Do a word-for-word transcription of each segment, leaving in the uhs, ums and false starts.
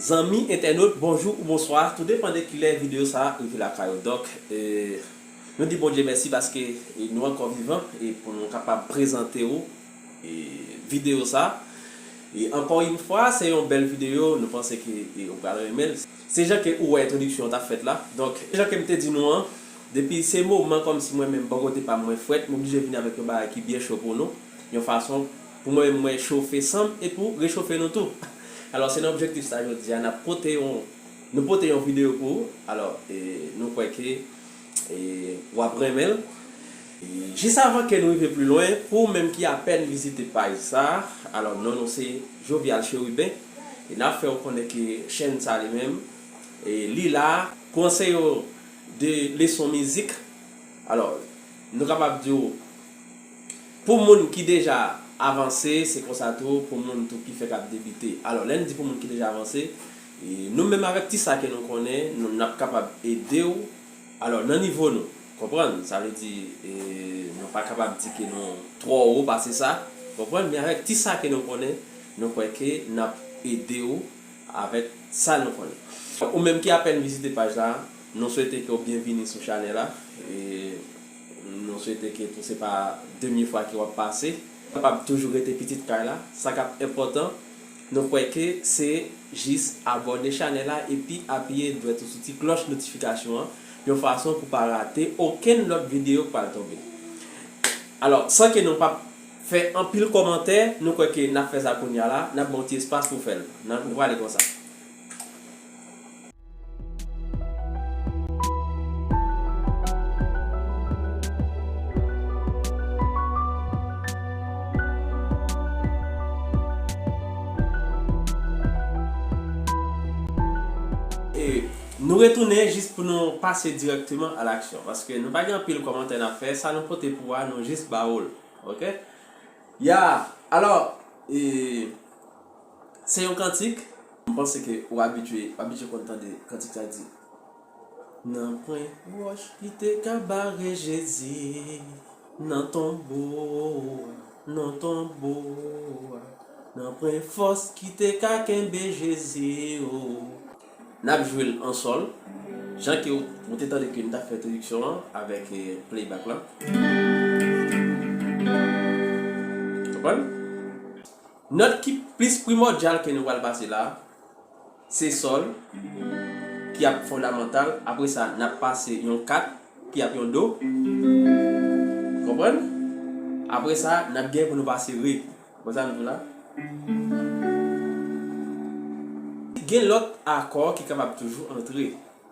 Zanmi entènot, bonjou ou bonswa, tou depann de kilè videyo sa a rive lakay ou. Donk, e, nou di Bondye mèsi paske, e, nou ankò vivan e pou nou kapab prezante ou, e, videyo sa a. E ankò yon fwa, se yon bèl videyo, nou panse ke, e, ou pral renmen l. Se jan ke ou wè entwodiksyon an t ap fèt la. Donk, jan ke m te di nou an, depi se moman kòmsi mwen menm bò kote pa m mwen frèt, m oblije vin avèk yon bagay ki byen cho pou nou, yon fason pou mwen menm mwen chofe san m e pou rechofe nou tou. Alò, se nan objektif sa jodi a n ap pote yon, nou pote yon videyo pou ou. Alò, e, nou kwè ke, e, w ap renmen l. E, jis avan ke nou rive pi lwen, pou ou menm ki apèn vizite paj sa, alò, non nou se Jovial Chérubin. E n ap fè w konnen ke chèn sa li menm, e, li la pou anseye w de leson mizik. Alò, nou kapab di w, pou moun ki deja avanse, se konsa tou pou moun tou ki fèk ap debite. Alò, lè n di pou moun ki deja avanse, e, nou menm avèk ti sa ke nou konnen, nou, n ap kapab ede w. Alò, nan nivo nou, konprann? Sa vle di, e, nou pa kapab di ke nou twò wo pase sa, konprann? Men avèk ti sa ke nou konnen, nou kwè ke n ap ede w avèk sa nou konnen. Ou menm ki apèn vizite paj la, nou swete ke w byenvini sou chanèl la. E nou swete ke tou se pa dènye fwa ke w ap pase. Ou kapab toujou rete pitit kay la. Sa k ap enpòtan, nou kwè ke se jis abòne chanèl la epi apiye dwèt ou sou ti klòch notifikasyon an, yon fason pou w pa rate okenn lòt videyo k pral tonbe. Alò, san ke nou pa fè anpil kòmantè, nou kwè ke n ap fè sa kounye a la, n ap ba w ti espas pou w fè l. N ap, nou prale konsa. E nou retounen jis pou nou pase dirèkteman a laksyon, paske nou pa gen anpil kòmantè n ap fè, sa nou pote pou ou a, nou jis ba ou l, oke? Ya, alò, e, se yon kantik, m panse ke ou abitye, ou abitye konn tande kantik sa di, nanpwen wòch ki te ka bare Jezi nan tonbo a, nan tonbo a. Nanpwen fòs ki te ka kenbe Jezi, o. N ap jwe l an sòl, jan ke w, ou te tande ke n t ap fè entwodiksyon an avèk, e, playback lan. Konprann? Nòt ki plis primòdyal ke nou pral pase la, se sòl, ki ap fondamantal. Apre sa, n ap pase yon kat, ki ap yon do. Konprann? Apre sa, n ap gen pou nou pase re. Konprann sa m di w la? Gen lòt akò ki kapab toujou antre.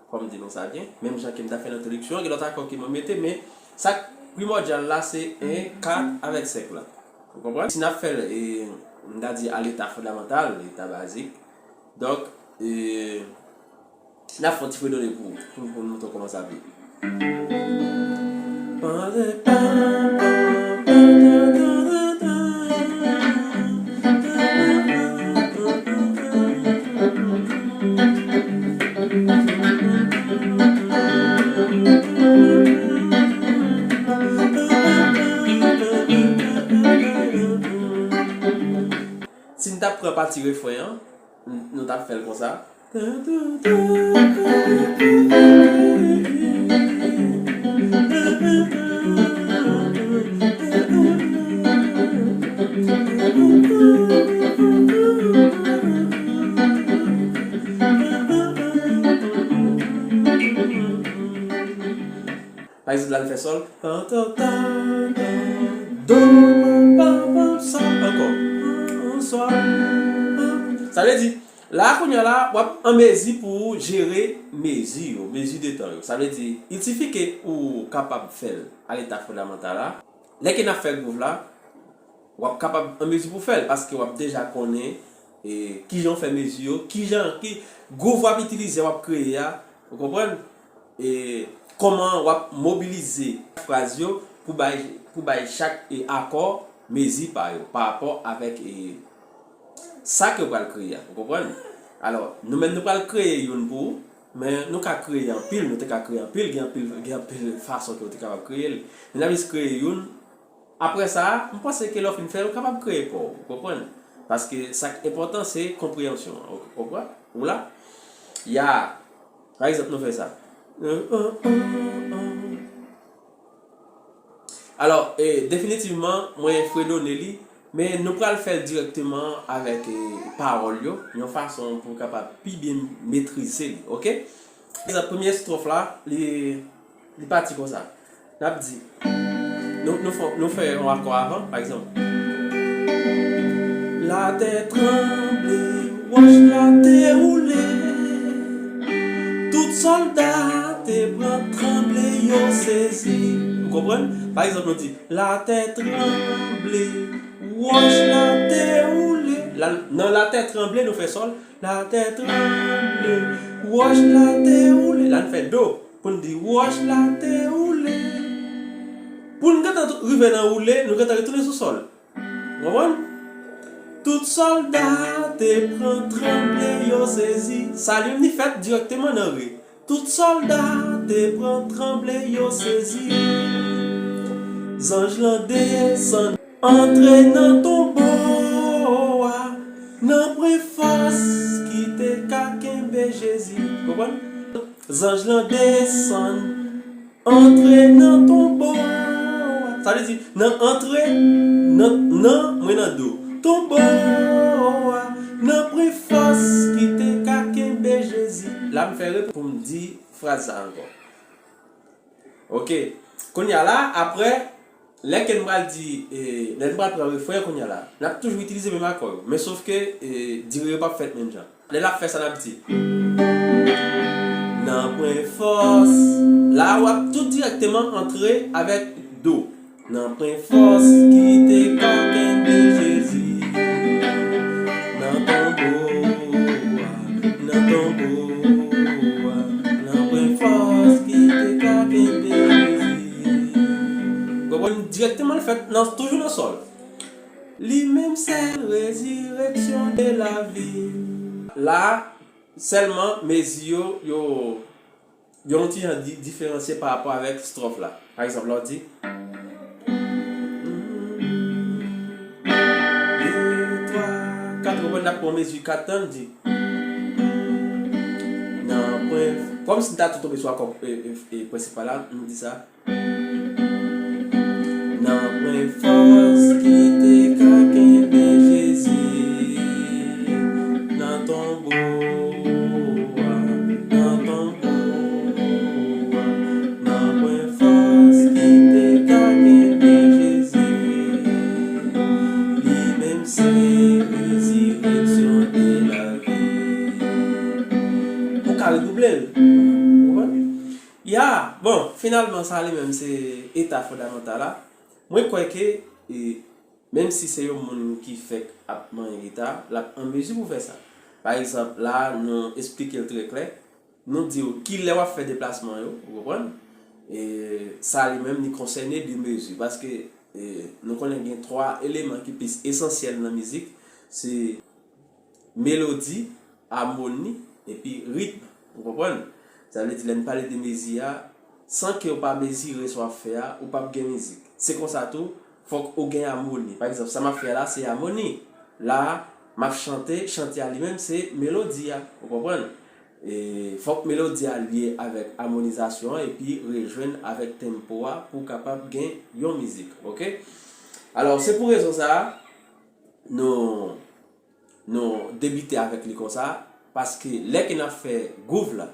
Fò m di nou sa byen. Menm jan ke m ta fè nan entwodiksyon an, gen lòt akò ke mwen mete, men sa k primòdyal la, se en, kat avèk senk lan. Ou konprann? Si n ap fè l, e, m ta di a leta fondamantal, leta bazik. Donk, e, n ap fè yon ti fredone pou, pou, pou nou montre w kòman sa vle. t ap pran pati refren an, n- nou t ap fè l konsa. Pa egzanp, la n fè sòl. Tan, tan, tan, tan, do, pa, pa, sòl, ankò. Sòl. Sa vle di, la, kounye a la, w ap an mezi pou w jere mezi yo, mezi de tan yo. Sa vle di, il suffit ke ou kapab fè l a leta fondamantal la. Lè ke n ap fè gwouv la, w ap kapab an mezi pou fè l, paske w ap deja konnen, e, kijan w fè mezi yo, kijan, ki gwouv w ap itilize, w ap kreye a, ou konprann? E kòman w ap mobilize fraz yo pou bay, pou bay chak, e, akò mezi pa yo, pa rapò avèk, e, sa ke w pral kreye a, ou konprann? Alò, nou menm nou pral kreye youn pou ou, men nou ka kreye anpil, nou te ka kreye anpil, gen anpil, gen anpil fason ke w te kapab kreye l. Men n ap jis kreye youn. Apre sa, m panse ke lè w fin fè, ou kapab kreye pa w, ou konprann? Paske sa k enpòtan, se konpreyansyon an, ou, ou konprann? Ou la? Ya. Pa egzanp, nou fè sa. Alò, e, definitivman, mwen fredone li, men nou pral fè l dirèkteman avèk, e, pawòl yo, yon fason pou w kapab pi byen metrize li, oke? Pa egzanp, premye estwòf la, li, li pati konsa. N ap di, nou, nou fè, nou fè yon akò avan, pa egzanp. Latè tranble, wòch la te woule, tout sòlda te pran tranble, yo sezi. Ou konprann? Pa egzanp, nou di, latè tranble, wòch la te woule. La, nan latè tranble, nou fè sòl. Latè tranble, wòch la te woule. La, n fè do. Pou n di, wòch la te woule. Pou n gentan rive nan woule, nou gentan retounen sou sòl. Ou konprann? Tout sòlda te pran tranble, yo sezi. Sa li menm li fèt dirèkteman nan re. Tout sòlda te pran tranble, yo sezi. Zanj lan desann, antre nan tonbo a. Nanpwen fòs ki te ka kenbe Jezi. Konprann? Zanj lan desann, antre nan tonbo a. Sa vle di, nan antre, nan, nan, mwen nan do. Tonbo a, nanpwen fòs ki te ka kenbe Jezi. La, m fè re pou m di fraz sa ankò. Oke. Kounye a la, apre, lè ke n pral di, e, lè n pral pran refren an kounye a la, n ap toujou itilize menm akò yo. Men sof ke, e, dire yo p ap fèt menm jan. Lè l ap fè sa, n ap di, nanpwen fòs. La, w ap tou dirèkteman antre avèk do. Nanpwen fòs ki te ka kenbe Jezi. Nan tonbo a, nan tonbo a, nanpwen fòs ki te ka kenbe Jezi. Konprann dirèkteman l fèt nan, toujou nan sòl. Li menm sèl rezireksyon de lavi. La, sèlman mezi yo, yo, yo yon ti jan di, diferansye pa rapò avèk stwòf la. Pa egzanp, lè w di, de, twa, kat, ou konprann, n ap pran mezi kat lan, n di, nanpwen, kòmsi n ta tou tonbe sou akò, e, e, e, prensipal la, nou di sa. Nanpwen fòs ki te ka kenbe Jezi. Nan tonbo a, nan tonbo a, nanpwen fòs ki te ka kenbe Jezi. Li menm se rezireksyon e lavi. Ou ka redouble l. Ou konprann? Ya, bon, finalman, sa li menm se eta fondamantal la. Mwen kwè ke, e, menm si se yon moun ki fèk ap manyen gita, l ap an mezi pou fè sa. Pa egzanp, la, nou esplike l trè klè. Nou di w kilè w ap fè deplasman yo, ou konprann? E sa li menm, li konsène de mezi, paske, e, nou konnen gen twa eleman ki plis esansyèl nan mizik, se melodi, amoni, epi ritm. Ou konprann? Sa vle di, lè n pale de mezi a, san ke w pa mezire sa w ap fè a, ou p ap gen mizik. Se konsa tou, fòk ou gen amoni. Pa egzanp, sa m ap fè a la, se amoni. La, M ap chante, chante a li menm se melodi a, ou konprann? E fòk melodi a lye avèk amonizasyon an epi rejwenn avèk tempo a pou w kapab gen yon mizik, oke? Alò, se pou rezon sa a, nou, nou debite avèk li konsa, paske lè ke n ap fè gwouv la,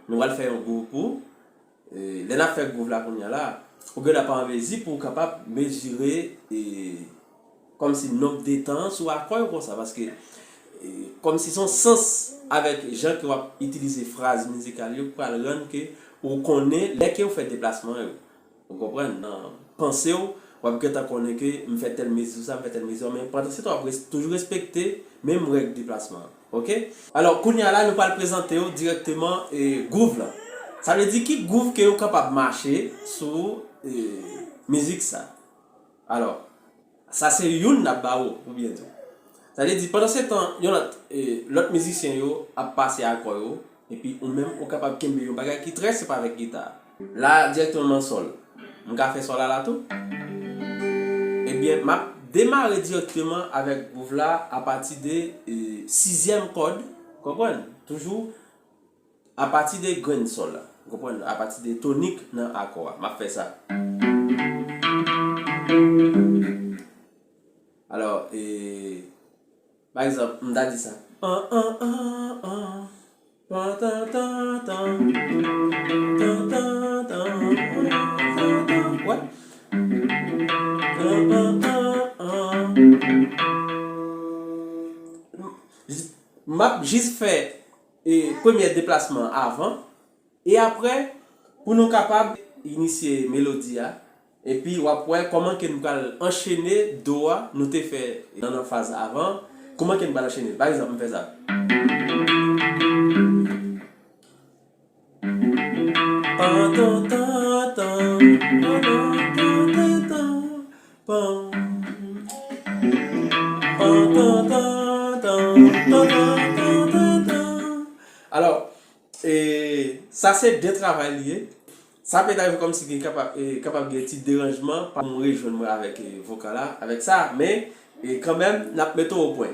nou pral fè yon gwouv pou, e, lè n ap fè gwouv la kounye a la, ou gen dwa pa an mezi pou w kapab mezire, e, kòmsi nonb de tan sou akò yo konsa, paske, e, kòmsi se yon sans avèk jan ke w ap itilize fraz mizikal yo k pral rann ke ou konnen lè ke w fè deplasman yo. Ou konprann? Nan panse w, w ap gentan konnen ke m fè tèl mezi sou sa, m fè tèl mezi, men pandan se tan w ap res-, toujou respekte menm règ deplasman an. Oke? Alò, kounye a la, nou pral prezante w dirèkteman, e, gwouv lan. Sa vle di ki gwouv ke w kapab mache sou, e, mizik sa. Alò, sa se youn n ap ba ou, pou byen di w. Sa vle di, pandan se tan, yon lòt, e, lòt mizisyen yo ap pase akò yo, epi ou menm, ou kapab kenbe yon bagay ki trè senp avèk gita a. La, dirèkteman nan sòl. M ka fè sòl la la tou. Ebyen, m ap demare dirèkteman avèk gwouv la apati de, e, sizyèm kòd, konprann? Toujou apati de grenn sòl la. Ou konprann? Apati de tonik nan akò a. M ap fè sa. Alò, e, pa egzanp, m ta di sa. An, an, an, an. Tan, tan, tan, tan. Tan, tan, tan, tan, tan. Wè? Tan, tan, tan, tan. M ap jis fè, e, premye deplasman avan, e apre, pou nou kapab inisye melodi a, epi w ap wè kòman ke nou pral anchene do a nou te fè nan, nan faz avan, kòman ke nou pral anchene. Pa egzanp, m fè sa. Tan, tan, tan, tan, tan, tan, tan, tan, tan. Pan. Tan, tan, tan, tan, tan, tan, tan, tan. Alò, e, sa se de travay li ye. Sa petèt kòmsi gen kapab, e, kapab gen ti deranjman, pa m rejwenn mwen avèk, e, vokal la, avèk sa, men, e, kanmenm, n ap mete w o pwen.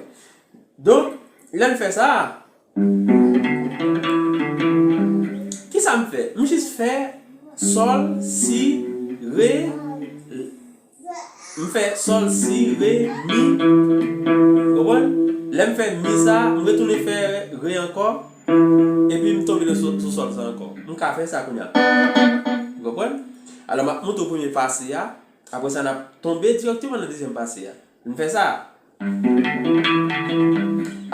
Donk, lè n fè sa, kisa m fè? M jis fè sòl, si, re, m fè sòl, si, re, mi. Konprann? Lè m fè mi sa, m retounen fè re ankò. Epi m tonbe sou, sou sòl sa ankò. M ka fè sa kounye a. Ou konprann? Alò, m ap montre w premye pase a. Apre sa, n ap tonbe dirèkteman nan dezyèm pase a. M fè sa.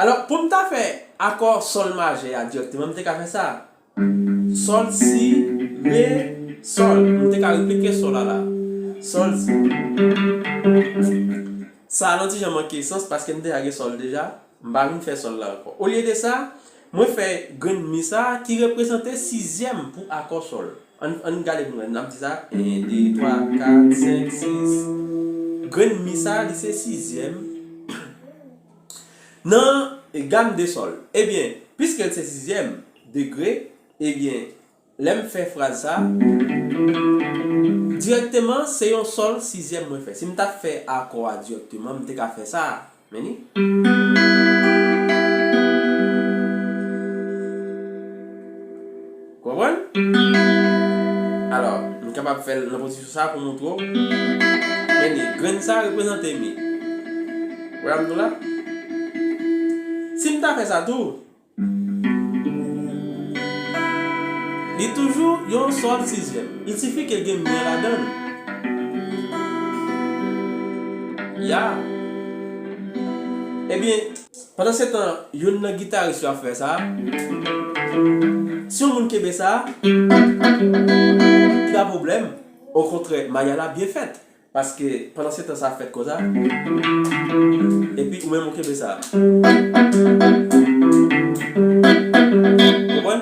Alò, pou m ta fè akò sòl majè a dirèkteman, m te ka fè sa. Sòl, si, re, sòl. M te ka replike sòl la la. Sòl, si. Sa a, yon ti jan manke sans paske m deja gen sòl deja. M pa vin fè sòl la ankò. Olye de sa, mwen fè grenn mi sa a ki reprezante sizyèm pou akò sòl. Ann, ann gade pou mwen, n ap di sa, en, de, twa, kat, senk, sis. Grenn mi sa a, li se sizyèm nan gam de sòl. Ebyen, piske l se sizyèm degre, ebyen, lè m fè fraz sa, dirèkteman, se yon sòl sizyèm mwen fè. Si m t ap fè akò a dirèkteman, m te ka fè sa. Men ni. Konprann? Alò, m kapab fè l nan pozisyon sa pou montre w. Men ni, grenn sa reprezante mi. Wè m di w la? Si m ta fè sa tou, li toujou yon sòl sizyèm. Il sifi ke l gen mi an ladan l. Ya. Ebyen, pandan se tan, youn nan gitaris yo ap fè sa. Si yon moun kenbe sa, ki pa pwoblèm. Okontrè, mayal la byen fèt. Paske pandan se tan sa ap fèt konsa. Epi ou menm ou kenbe sa. Konprann?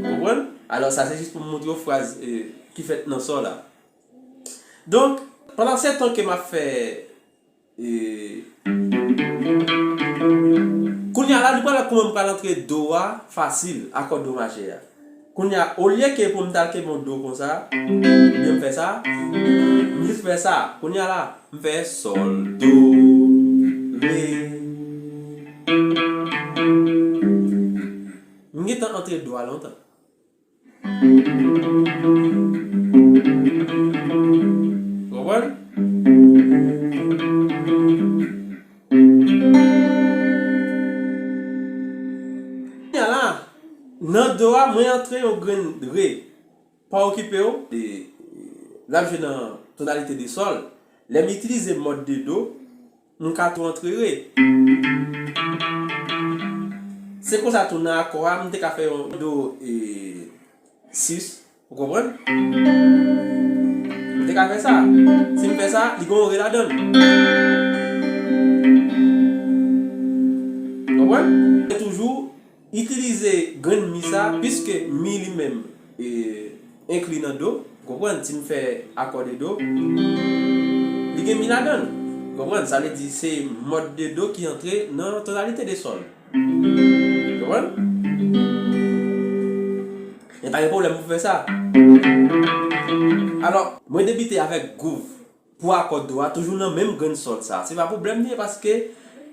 Konprann? Alò, sa se jis pou m montre w fraz, e, ki fèt nan sòl la. Donk, pandan se tan ke m ap fè, e, kounye a la, nou pral wè kòman m pral antre do a fasil, akò do majè a. Kounye a, olye ke pou m t al kenbe yon do konsa, ebyen m fè sa, m jis fè sa. Kounye a la, m fè sòl, do, re. M gentan antre do a lontan. Konprann? Kounye a la, nan do a, mwen antre yon grenn re. Pa okipe w. E, l ap jwe nan tonalite de sòl. Lè m itilize mòd de do, m ka tou antre re. Se konsa tou nan akò a, m te ka fè yon do, e, sis, ou konprann? M te ka fè sa. Si m fè sa, li gen yon re ladan l. Konprann? E toujou, itilize grenn mi sa, piske mi li menm, e, enkli nan do. Konprann? Si m fè akò de do, li gen mi ladan l. Konprann? Sa vle di se mòd de do ki antre nan tonalite de sòl. Konprann? E pa gen pwoblèm pou fè sa. Alò, mwen debite avèk gwouv. Pou akò do a, toujou nan menm grenn sòl sa. Se pa pwoblèm li ye, paske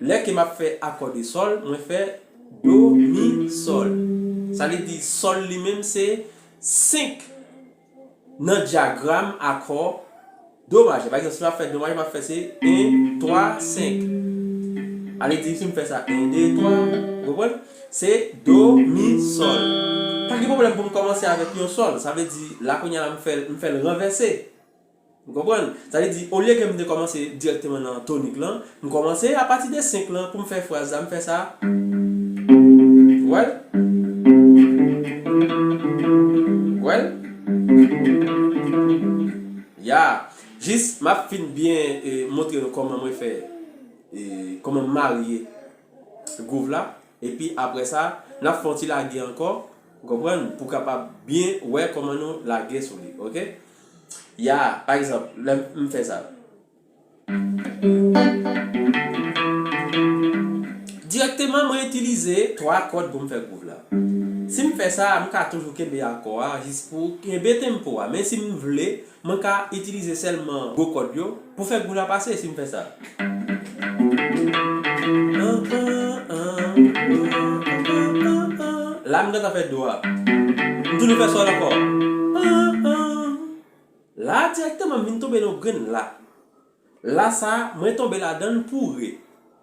lè ke m ap fè akò de sòl, mwen fè do, mi, sòl. Sa vle di sòl li menm se senk nan dyagram akò do majè. Pa egzanp, si m ap fè do majè, m ap fè se en, twa, senk. Ale di si m fè sa en, de, twa, ou konprann? Se do, mi, sòl. Pa gen pwoblèm pou m kòmanse avèk yon sòl. Sa vle di, la kounye a la, m fè, m fè l ranvèse. Ou konprann? Sa vle di, olye ke m te kòmanse dirèkteman nan tonik lan, m kòmanse apati de senk lan pou m fè fraz la, m fè sa. Ou wè l? Ou wè l? Ya. Jis, m ap fin byen, e, montre nou kòman mwen fè, e, kòman m marye gwouv la. Epi apre sa, n ap fè yon ti lage ankò, ou konprann, pou kapab byen wè kòman nou lage sou li, oke? Ya, pa egzanp, lè m fè sa. Dirèkteman, mwen itilize twa kòd pou m fè gwouv la. Si m fè sa, m ka toujou kenbe akò a, jis pou kenbe tempo a. Men si m vle, mwen ka itilize sèlman gwo kòd yo pou fè gwouv la pase si m fè sa. La, m gentan fè do a. M tounen fè sòl ankò. La, dirèkteman, m vin tonbe nan grenn la. La sa, mwen tonbe ladan l pou re.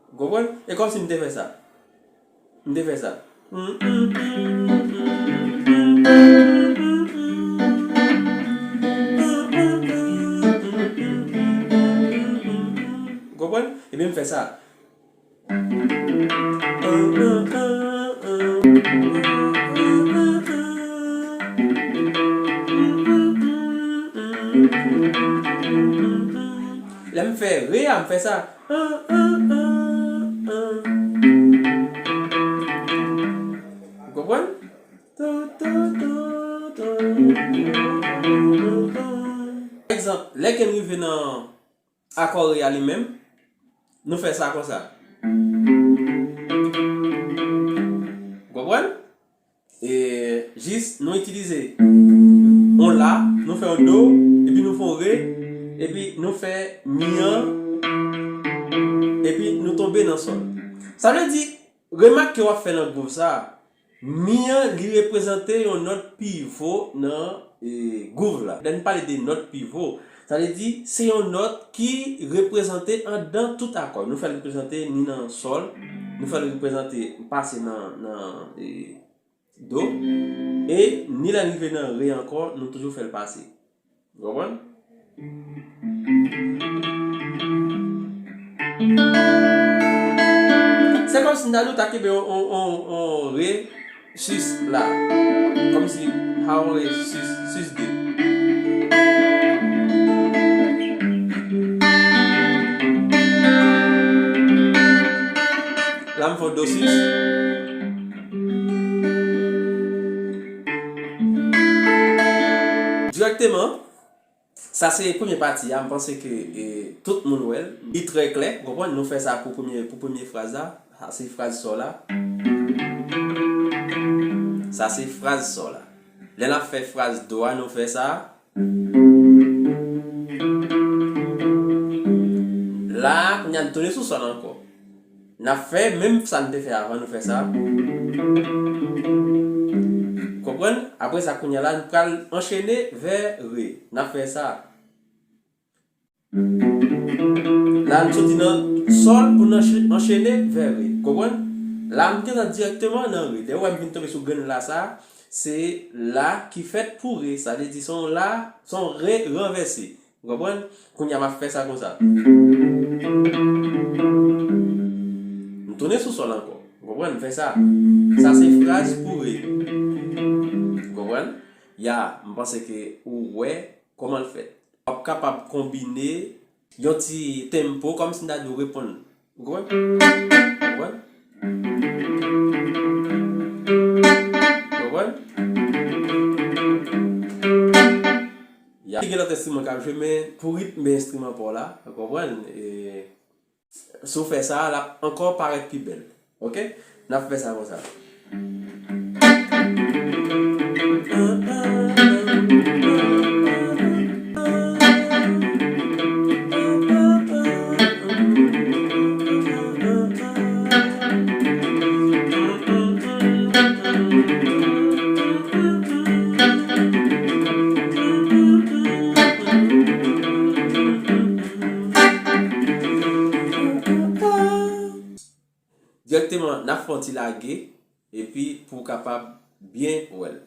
Ou konprann? E kòmsi m te fè sa. M te fè sa. Ou konprann? Ebyen, m fè sa. Lè m fè re a, m fè sa. Ou konprann? Pa egzanp, lè ke n rive nan akò re a li menm, nou fè sa konsa. Ou konprann? E jis nou itilize yon la, nou fè yon do, epi nou fè yon re, epi nou fè mi an, epi nou tonbe nan sòl. Sa vle di, remak ke w ap fè nan gwouv sa, mi an, li reprezante yon nòt pivo nan, e, gwouv la. Lè n pale de nòt pivo, sa vle di se yon nòt ki reprezante anndan tout akò. Nou fè l reprezante ni nan sòl, nou fè l reprezante pase nan, nan, e, do, e ni lè n rive nan re ankò, nou toujou fè l pase. Ou konprann? Se kòmsi m ta di w ta kenbe on, on, on, on re sis la. Kòmsi ha on re sis, sis de. La m fè on do sis. Dirèkteman, sa se premye pati a, m panse ke, e, tout moun wè l. Li trè klè, ou konprann? Nou fè sa pou premye, pou premye fraz la. Sa se fraz sòl la. Sa se fraz sòl la. Lè n ap fè fraz do a, nou fè sa. La, kounye a n tounen sou sòl ankò. N ap fè menm sa n te fè avan, nou fè sa. Konprann? Apre sa, kounye a la, n pral anchene vè re. N ap fè sa. La, n soti nan sòl pou n anche-, anchene vè re. Konprann? La, m gentan dirèkteman nan re. Lè w wè m vin tonbe sou grenn la sa, se la ki fèt pou re. Sa vle di se yon la, se yon re ranvèse. Ou konprann? Kounye a, m ap fè sa konsa. M tounen sou sòl ankò. Ou konprann? M fè sa. Sa se fraz pou re. Ou konprann? Ya, m panse ke ou wè kòman l fèt. W ap kapab konbine yon ti tempo, kòmsi m ta di w reponn. Ou konprann? Ou konprann? Ou konprann? Ya. Gen lòt enstriman k ap jwe, men pou ritm enstriman pa w la, ou konprann? E, si w fè sa, l ap ankò parèt pi bèl. Oke? N ap fè sa konsa. Dirèkteman, n ap fè yon ti lage, epi pou w kapab byen wè l.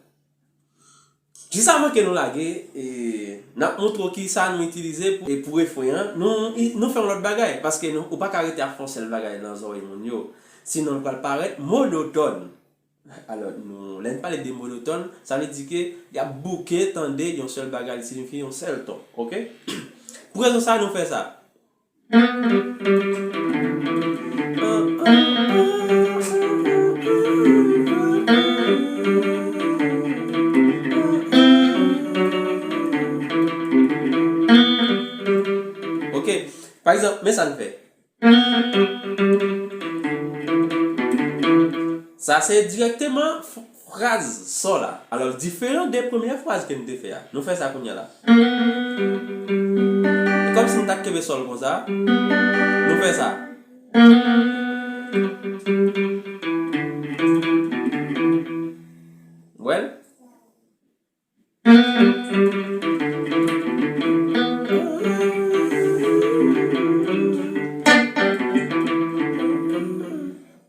Jis avan ke nou lage, e, n ap montre w kisa nou itilize pou, e, pou refren an. Nou, i, nou fè yon lòt bagay, paske nou, ou pa ka rete ap fè yon sèl bagay nan zòrèy moun yo. Sinon, l pral parèt monotòn. Alò, nou, lè n pale de monotòn, sa vle di ke y ap bouke tande yon sèl bagay, li siyifi yon sèl ton, oke? Pou rezon sa, nou fè sa. Oke, pa egzanp, men sa n fè. Sa se dirèkteman f-, fraz sò la. Alò, diferan de premyè fraz ke n te fè a. Nou fè sa kounye a la. E kòmsi n ta kenbe sòl konsa. Nou fè sa. Wè l?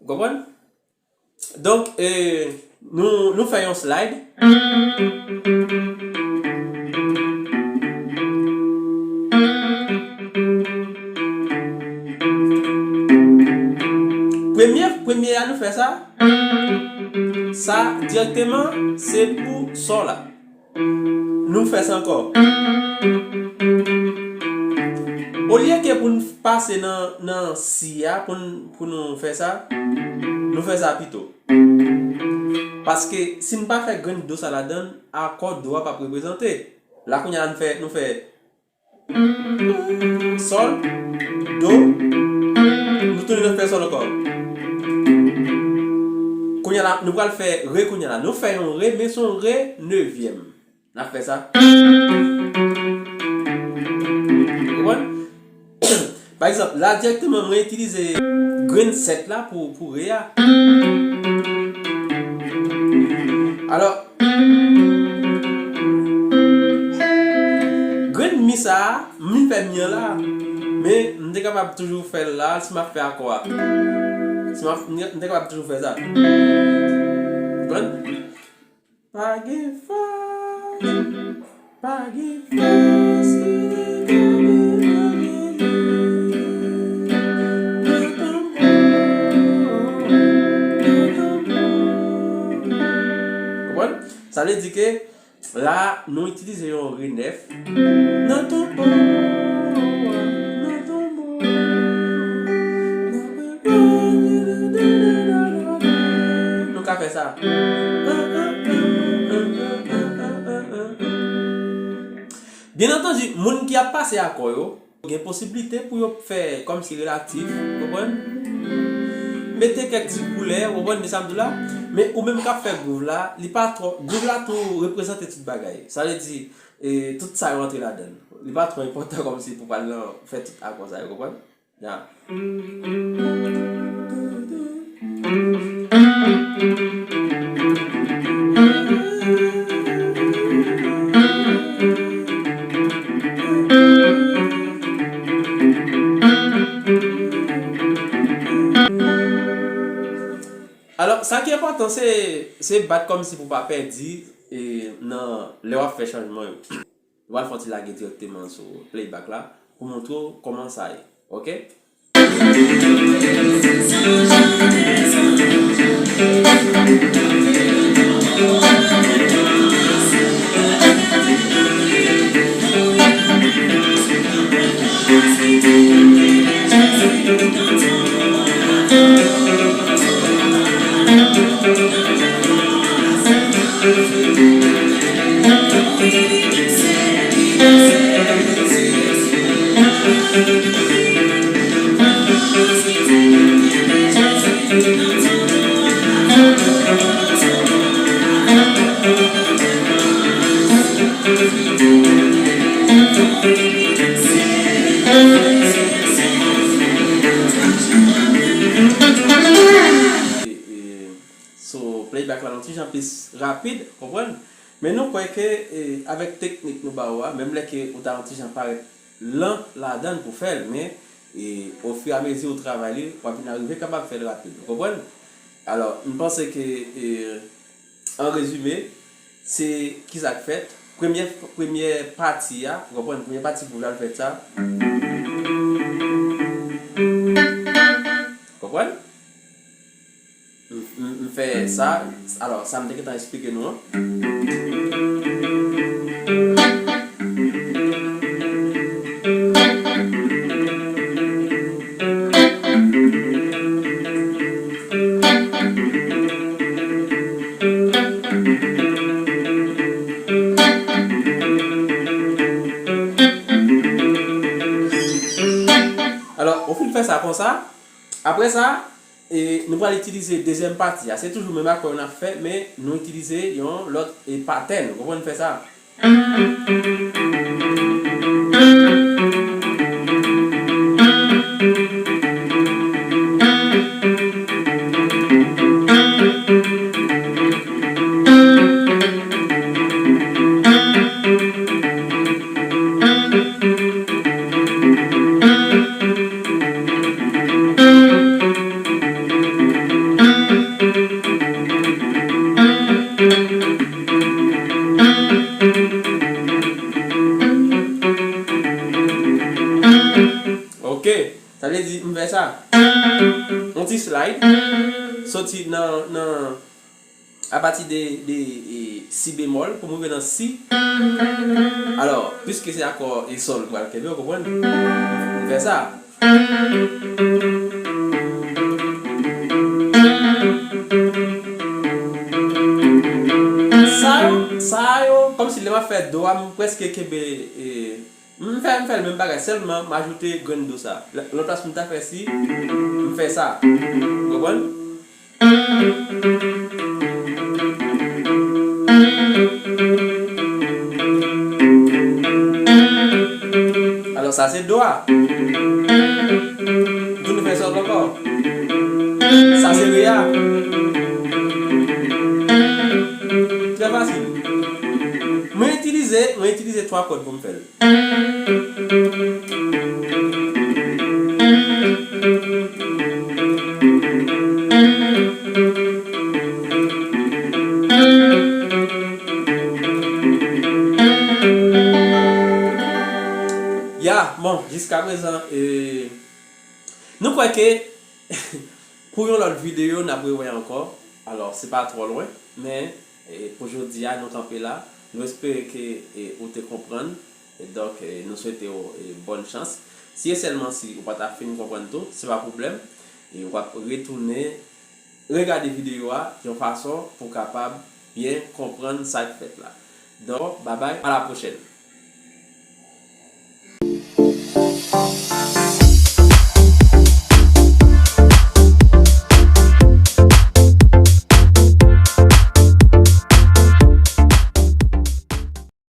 Ou konprann? Donk, e, nou, nou fè yon slide. Premye, premye a nou fè sa. Sa dirèkteman, se pou sò la. Nou fè sa ankò. Olye ke pou n pase nan, nan si a, pou n, pou nou fè sa, nou fè sa pito. Paske si n pa fè grenn do sa ladan l, akò do a p ap reprezante. La kounye a la n fè, nou fè sòl, do, nou tounen nan fè sòl ankò. Kounye a la, nou pral fè re kounye a la. Nou fè yon re, men se yon re nevyèm. N ap fè sa. Konprann? Pa egzanp, la dirèkteman, mwen itilize grenn sèt la pou, pou re a. Alò, grenn mi sa a, m vin fè mi an la. Men, m te kapab toujou fè l la, si m ap fè akò a. Si m ap, m te kapab toujou fè sa. Konprann? Pa gen fòs, pa gen fòs ki te kanpe nan tanbou, nan tanbou. Konprann? Sa vle di ke la, nou itilize yon re nèf. Nan tanbou, nan tanbou. Nou ka fè sa. Byen antandi, moun ki ap pase akò yo, gen posiblite pou yo fè kòmsi relatif, ou konprann? Mete kèk ti koulè, ou konprann, men sa m di w la? Men ou menm k ap fè gwouv la, li pa twò, gwouv la tou reprezante tout bagay. Sa vle di, e, tout sa yo antre ladan l. Li pa twò enpòtan kòmsi pou pral nan fè tout akò sa yo, konprann? Ya. Alò, sa ki enpòtan, se, se bat kòmsi pou pa pèdi, e, nan lè w ap fè chanjman yo. Nou pral fè yon ti lage dirèkteman sou playback la pou montre w kòman sa ye. Oke? E, e, so, playback la yon ti jan plis rapid, konprann? Men nou kwè ke, e, avèk teknik nou ba ou a, menm lè ke ou ta yon ti jan parèt lan ladan l pou fè l, men, e, ofiramezi ou travay li, w ap vin arive kapab fè l rapid, ou konprann? Alò, m panse ke, e, an rezime, se kisa k fèt? Premyè, premyè pati a, ou konprann? Premyè pati gwouv la, l fèt sa. Konprann? M, m, m fè sa. Alò, sa m te gentan eksplike nou an. Alò, ou fin fè sa konsa. Apre sa, e, nou pral itilize dezyèm pati a. Se toujou menm akò yo n ap fè, men nou itilize yon lòt, e, patèn. Ou konprann fè sa? Ok. Sa vle di, m fè sa. Yon ti slide. Soti nan, nan, apati de, de, e, si bemòl pou m rive nan si. Alò, piske se akò e sòl m pral kenbe, w konprann? M fè sa. Sa yo, sa yo, kòmsi lè m ap fè do a, m prèske kenbe, e, m fè, m fè l menm bagay, sèlman m ajoute grenn do sa. Lè, lòt plas m ta fè si, m fè sa. Ou konprann? Alò, sa se do a. M tounen fè sòl ankò. Sa se re a. Trè fasil. Mwen itilize, mwen itilize twa kòd pou m fè l. Ya, bon, jiskaprezan, e, nou kwè ke pou yon lòt videyo, n ap rewè ankò. Alò, se pa twò lwen, men, e, pou jodi a, nou kanpe la. Nou espere ke, e, ou te konprann. E donk, e, nou swete w, e, bòn chans. Si e sèlman si ou pa ta fin konprann tou, se pa pwoblèm. E w ap retounen regade videyo a yon fason pou w kapab byen konprann sa k fèt la. Donk, babay, a la pwochèn.